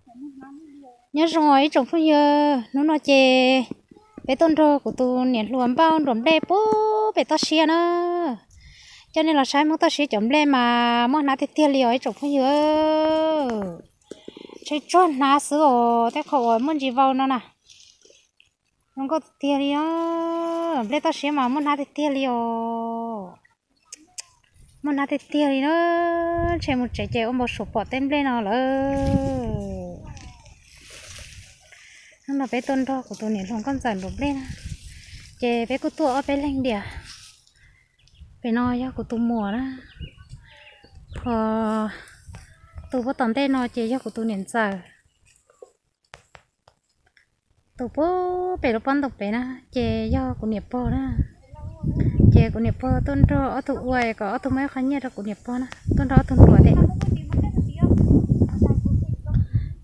Nyob zoo os ib tsoom phooj ywg, hnub no ces peb tuaj nrog kuv tus niam hluas npaj nruam nplej puag pem toj siab na. Coj nej los saib Hmoob toj siab cov nplej mas muaj hnab tiag tiag li os ib tsoom phooj ywg. Tsheb tsuag hnab xwb os, tej qhov uas muaj ntsis vau no na. Zoo nkauj tiag tiag li os, nplej toj siab mas muaj hnab tiag tiag li os. Muaj hnab tiag tiag li na, ntshe mus tsev ces ua npau suav pom tej nplej no lawm. Hnub no peb tuaj nrog kuv tus niam hluas nkauj ntxawm nruam nplej na, ces peb kuj tuaj ob peb leeg diam. Pem no yog kuv tus muam na, ho tus puag tom ntej no ces yog kuv tus niam ntxawm. Tus puag pem lub pob ntoos pem na ces yog kuv niam pog na. Ces kuv niam pog tuaj nrog ob tug ua kom ob tug muab ib qho nyiaj rau kuv niam pog na, tuaj nrog ob tug nruam thiab.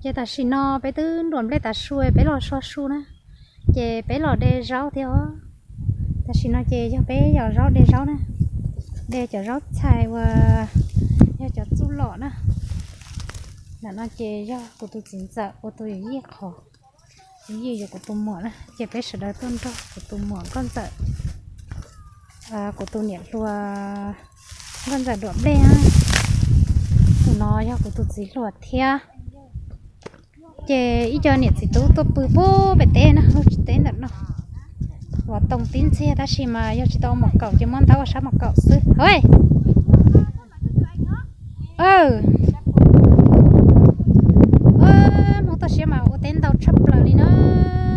Ces tam sim no peb twb nruam nplej tav su, peb los so su na, ces peb los de zaub thiab os. Tam sim no ces yog peb yog zaub, de zaub na, de cov zaub txhais uas yog cov txuj lom na. Ntawm no ces yog kuv tus txiv ntxawm ua tus yawm yij qhov, yawm yij yuav kuv tus muam na, ces peb sawv daws tuaj nrog kuv tus muam nkauj ntxawm, kuv tus niam hluas nkauj ntxawm nruam nplej na. Tus no yog kuv tus txiv hluas thiab. Ces ib co niam txiv tub tuaj pw puag pem teb na, lub tsev teb ntawm no. Uas toog tib ntxiag tab sis mas yog tsis tau ua mom kaum ces muab ntaub ua sab mom kaum xwb. Hmoob toj siab mas ua teb ntau tshaj plaws li na,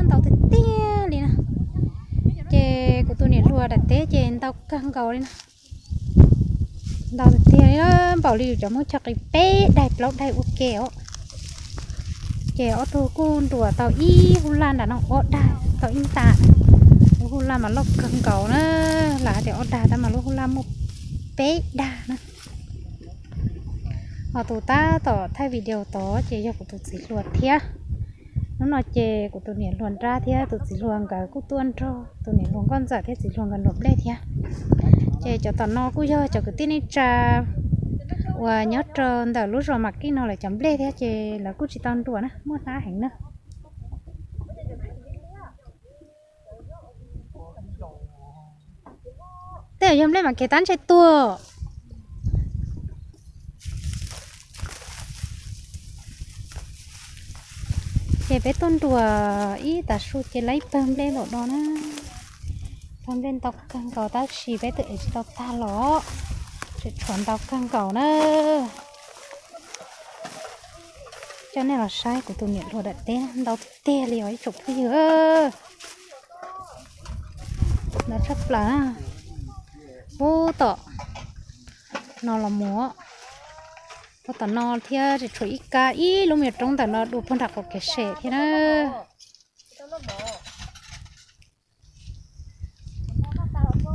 ntau tiag tiag li na. Ces kuv tus niam hluas daim teb ces ntau kawg nkaus li na. Ntau tiag tiag li, npaum li yus cov Hmoob Choj qis peb daig plaub daig ua ke os. Ces ob tug kuj nruam tau ib hub laj nram no ob dag tau ib nta. Lub hub laj mas loj kawg nkaus na, lam hais tias ob dag tab mas lub hub laj muaj peb dag na. Ho tus tab tom thaij video tod ces yog kuv tus txiv hluas thiab. Hnub no ces kuv tus niam hluas nrab thiab tus txiv hluas nkawd kuj tuaj nrog tus niam hluas nkauj ntxawm thiab txiv hluas nkawd nruam nplej thiab. Ces cov tom no kuj yog cov kwv tij neej tsa uas nyob rau ntawm lub zos Mam Kij no lawv cov nplej thiab ces lawv kuj tsis tau nruam na, muaj hnab heev na. Tej yog nplej mam kev tab ntshe tuag. Ces peb tuaj nruam ib tav su ces lawv ib pawg nplej npaum no na. Pawg nplej ntau kawg nkaus tab sis peb twb ev tsis tau tag los, tseem tshuav ntau kawg nkaus na. Coj nej los saib kuv tus niam hluas daim teb ntau tiag tiag li os ib tsoom phooj ywg. Ntau tshaj plaws na. Puag tom no los mus, puag tom no thiab tseem tshuav ib kab ib lub me nyuam roob ntawm no dua puag nram qhov kev sem thiab na.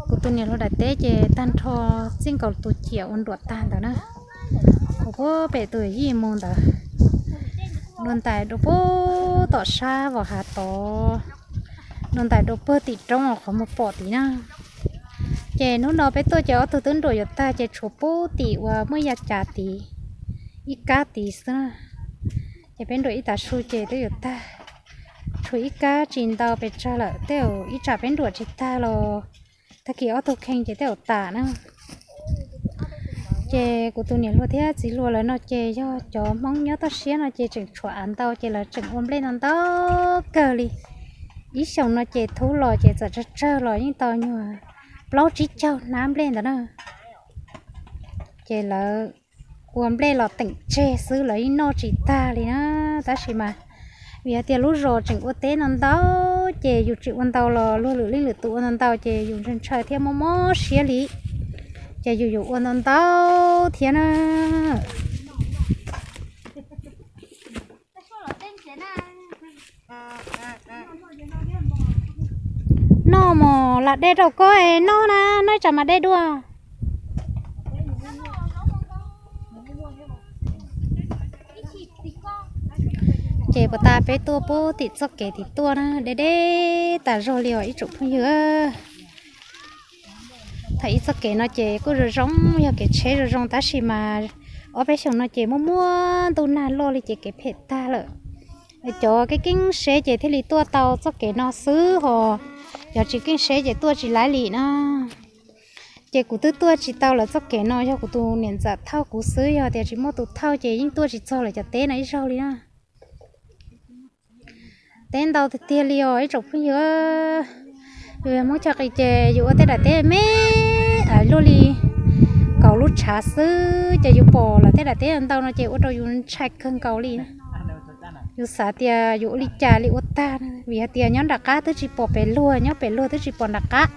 Kuv tus niam hluas daim teb ces tag nrho txij nkaus tus ciam ua nruam tag ntawd na, ua puag pem tus yij mus ntawd, dua ntais dua puag tom sab Vos Hav tod, dua ntais dua puag tim roob qhov muag pom tid na. Ces hnub no peb tuaj ces ob tug twb nruam yuav tag ces tshuav puag tim uas muaj ya cas tid, ib kab tid xwb na. Ces peb nruam ib tav su ces twb yuav tag, tshuav ib kab tsis ntau pes tsawg lawm, tej zaum ib tsam peb nruam tsis tag los tag kis ob tug kheej ces tej zaum tas na. Ces kuv tus niam hluas thiab txiv hluas lawv no ces yog cov Hmoob nyob toj siab no ces tseem tshuav av ntau ces lawv tseem ua nplej no ntau kawg li. Ib xyoos no ces thub los ces txawm tsawg tsawg los yeej tau nyuag plaub tsib caug hnab nplej ntawd na. Ces lawv ua nplej los teem tseg xwb, lawv yeej noj tsis tag li na. Tab sis mas vim hais tias lub zos tseem ua teb no ntau, ces yus tsis ua ntau los luag lwm leej lwm tus ua ntau ntau ces yus ntshaw ntshaw thiab mob mob siab li. Ces yus yuav ua ntau ntau thiab na. Noj mos, lam de rau koj es noj na, noj ib tsam mas de dua. Ces puas tas peb tuaj puag tim txoj kev tim tuaj na, deb deb tas zog li os ib tsoom phooj ywg. Thaum ib txoj kev no ces kuj zoo zoo, yog kev tsheb zoo zoo tab sis mas ob peb xyoos no ces muaj muaj ntuj nag loj li ces kev phem tag lawm. Cov keej keej sev ces thiaj li tuaj tau txoj kev no xwb hos, cov tsis keej sev ces tuaj tsis laib li na. Ces kuv twb tuaj tsis tau lawv txoj kev no, yog kuv tus niam ntxawm thauj kuv xwb, yog tias tsis muaj tus thauj ces yeej tuaj tsis txog lawv cov teb no ib zaug li na. Teb ntau tiag tiag li os ib tsoom phooj ywg. Yus yog Hmoob Choj Qis ces yus ua tej daim teb me luaj li kaum lub tshav xwb ces yus pom lawv tej daim teb ntau no ces ua rau yus ntshai kawg nkaus li. Yus xav tias yus ua li cas li ua tag, vim hais tias nyob nram qab twb tsis pom pem luag, nyob pem luag twb tsis pom nram qab,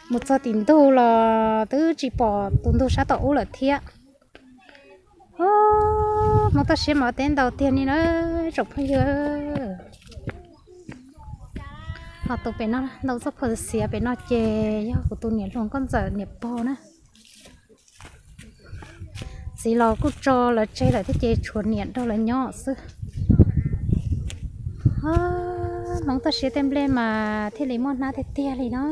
mus txog tim ntug los twb tsis pom tus ntug sab tom ub lawm thiab. Hmoob toj siab mas teb ntau tiag li na tsoom phooj ywg. Ho tus pem no ntau txoj phuam xiav pem no ces yog kuv tus niam hluas nkauj ntxawm niam pog na. Txiv los kuj tso lawv tseg lawm thiab ces tshuav niam nrog lawv nyob xwb. Hmoob toj siab tej nplej mas thiaj li muaj hnab tiag tiag li no.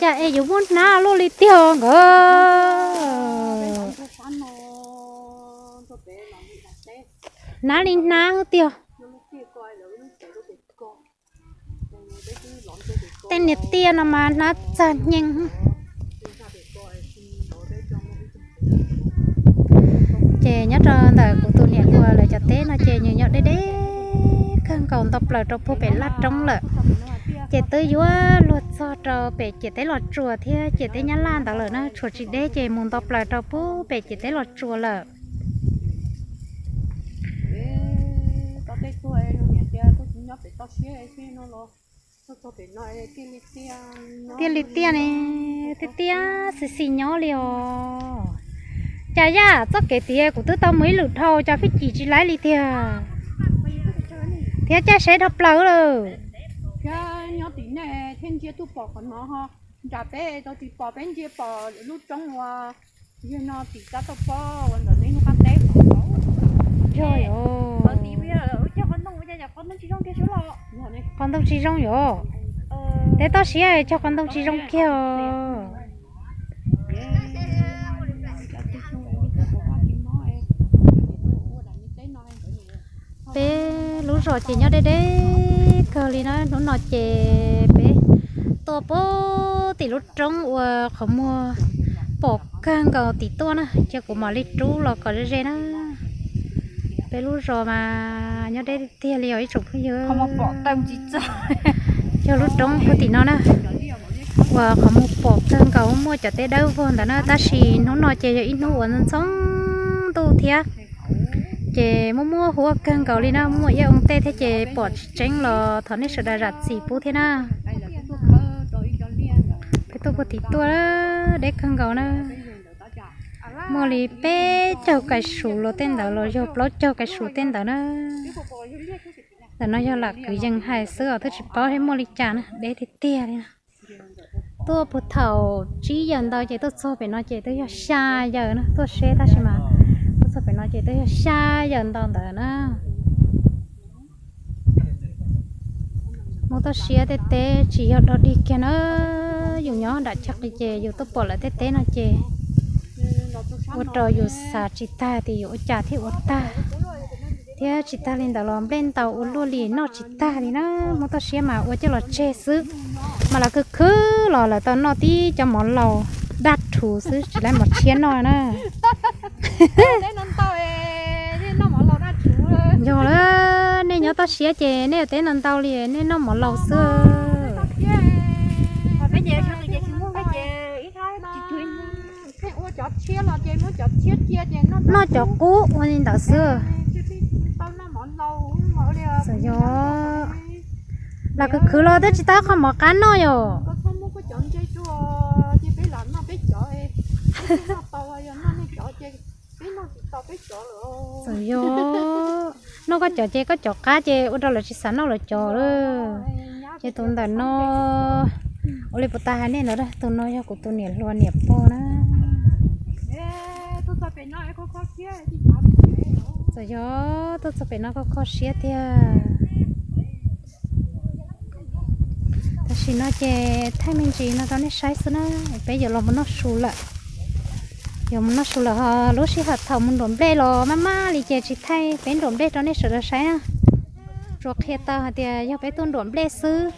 Cas es yuav muaj hnab luaj li tiag nkawd. Hnab li hnab tiag. Tej niag tiaj no mas hnab txag nyeeg. Ces nyob rau ntawm kuv tus niam hluas lawv cov teb no ces nws nyob deb deb kawg nkaus nto plaws rau puag pem laj roob lawm. Ces twb yuav luag txog rau pem ciam teb Los Tsuas thiab ciam teb Nyab Laj ntawd lawm na, tshuav tsis deb ces mus nto plaws rau puag pem ciam teb Los Tsuas lawm. Tiaj li tiaj ne, tiaj tiaj xis xis nyob li os. Cas yaj txoj kev tiav kuv twb tau mus ib lwm dhau cas fij cim tsis laib li tiag. Thiab caij seb dhau plaws lawm. Thiab nyob tim nej thiaj ntsia tuaj pom qhov no ho, nram peb tau tsis pom, peb ntsia pom lub roob uas yog no tim tsab tauj pob uas ntawm nej lub qab teb. Yog, qhov ntoo tsis zoo yog, tes toj siab cog qhov ntoo tsis zoo kiag os. Peb lub zos ces nyob deb deb kawg li na, hnub no ces peb tuaj puag tim lub roob uas qhov muag pom kawg nkaus tim tuaj na, cia kuv mam li rub los kom ze ze na. Peb lub zos mas nyob deb tiag li os ib tsoom phooj ywg. Yog lub roob puag tim no na, uas qhov muag pom kawg nkaus muaj cov teb dawb vog ntawd na, tab sis hnub no ces yog ib hnub uas ntxhoo ntuj thiab, ces muaj muaj huab kawg nkaus li na, muaj iab oo tej thiab ces pom tsis tseeb los thov nej sawv daws zam txim pub thiab na. Peb tuaj puag tim tuaj deb kawg nkaus na. Muaj li peb caug kais su los tej ntawd los yog plaub caug kais su tej ntawd na. Ntawm no yog lam kwv yees hais xwb os, twb tsis paub thiab muaj li cas na, deb tiag tiag li na. Tuaj puag thaum tsib yawm ntau ces tuaj txog pem no ces twb yog xya yawm na, tuaj seb tab sis mas tuaj txog pem no ces twb yog xya yawm ntau ntawd na. Hmoob toj siab tej teb tsis yog dog dig kiag na. Yus nyob nram Choj Qis ces yus tuaj pom lawv tej teb no ces ua rau yus xav tsis tag tias yus ua cas thiaj ua tag. Thiab tsis tag li ntawd los nplej ntau ua luaj li noj tsis tag li na. Hmoob toj siab mas ua coj los tseg xwb, mas lawv khwv khwv los lawv tau noj tib cov mov laus daj rhuv xwb tsis laib mov tshiab noj na. Yog lawm, nej nyob toj siab ces nej ua teb ntau ntau li nej noj mov laus xwb. Noj cov qub ua li ntawd xwb. Yog, los khwv khwv los twb tsis tau qho mov qab noj yom. Txawm yog noj koj cov ces koj cov qab ces ua rau lawv tsis xav noj lawv cov lawm. Ces tus ntawm no ua li puas tas hais nej ntawd, tus no yog kuv tus niam hluas niam pog na. Txawm yog tuaj txog pem no kho kho siab tiag. Tam sim no ces thaij me ntsis no rau nej saib xwb na, peb yuav los mus noj su lawm. Yuav mus noj su lawm ho, lub sij hawm thaum mus nruam nplej los maj maj li ces tsis thaij peb nruam nplej rau nej sawv daws saib na. Tsuas qhia tau hais tias yog peb tuaj nruam nplej xwb.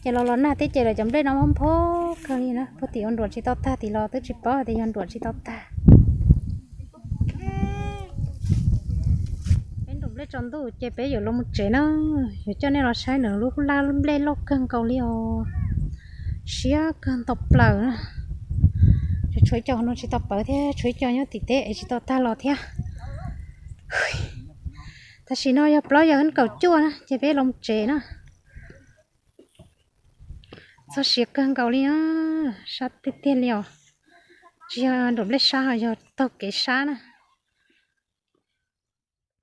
Ces los los nag thiab ces lawv cov nplej no muab nphab kawg li na, puag tim ua nruam tsis tau tag tim los twb tsis paub hais tias yog nruam tsis tau tag. Peb nruam nplej tsaus ntuj ces peb yuav los mus tsev na, yuav coj nej los saib nws lub laj nplej loj kawg nkaus li os. Siab kawg ntaus plaws na. Tsuas tshuav ib co no tsis tau pawv thiab, tshuav ib co nyob tim teb es tsis tau tag los thiab. Tam sim no yog plaub yog kaum cuaj na ces peb los mus tsev na. Txog siav kawg nkaus li na, sab tiag tiag li os. Tsis yog nruam nplej sab ho yog taug kev sab na.